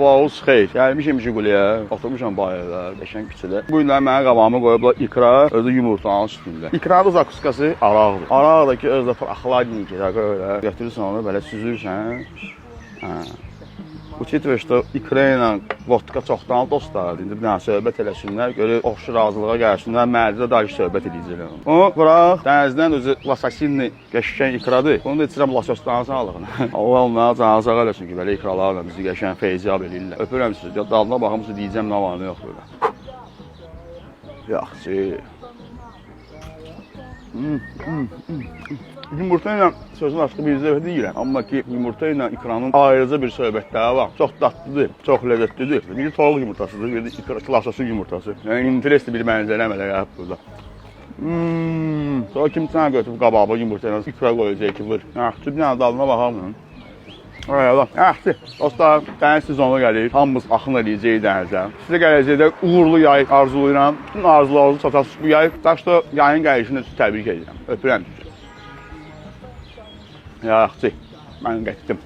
Sabahınız xeyir. Gəlmişəm Jiquliyə, oturmuşam bayırda, qəşəng küçədə. Bu günlər mənim qabağıma qoyublar ikra, özü yumurtanın üstündə. İkranın zakuskası araqdır. Araq da ki, özü də prahladniki, belə götürürsən onu, belə süzürsən. Hə. Учитывая, что ikra ilə vodka çoxdan dostlardır. İndi bir dənə söhbət eləsinlər, görək oxşu razılığa gəlsinlər, mərcə daha söhbət eləyəcəklər. O, bıraq, dənizdən özü lasasinli qəşəng ikradır. Bunu da içirəm lasosların sağlığına. Allah onlara canı sağ eləsin ki, belə ikralarla bizi qəşəng feyziyab eləyirlər. Öpürəm sizi. Dadına baxım sizə deyəcəm nə var, nə yox belə. Yaxşı. Yumurta ilə sözün açığı bir zövq deyirəm. Amma ki yumurta ilə ikranın ayrıca bir söhbətləri var. Çox dadlıdır, çox ləzzətlidir. Biri toyuq yumurtasıdır, biri ikra lasası yumurtası. Yəni interesli bir mənzərə əmələ gəlib burada. Sonra kim sənə götürüb qabağıma yumurta ilə ikra qoyacaq ki, vur. Yaxşı, bir dənə dadına baxaq bunun. Ay Allah. Yaxşı. Dostlar, dəniz sezonu gəlir. Hamımız axın eləyəcəyik dənizə. Sizə gələcəkdə uğurlu yay arzulayıram. Bütün arzularınızı çatasınız bu yay. Так что yayın gəlişini təbrik edirəm. Öpürəm sizi. Yaxşı. Mən getdim.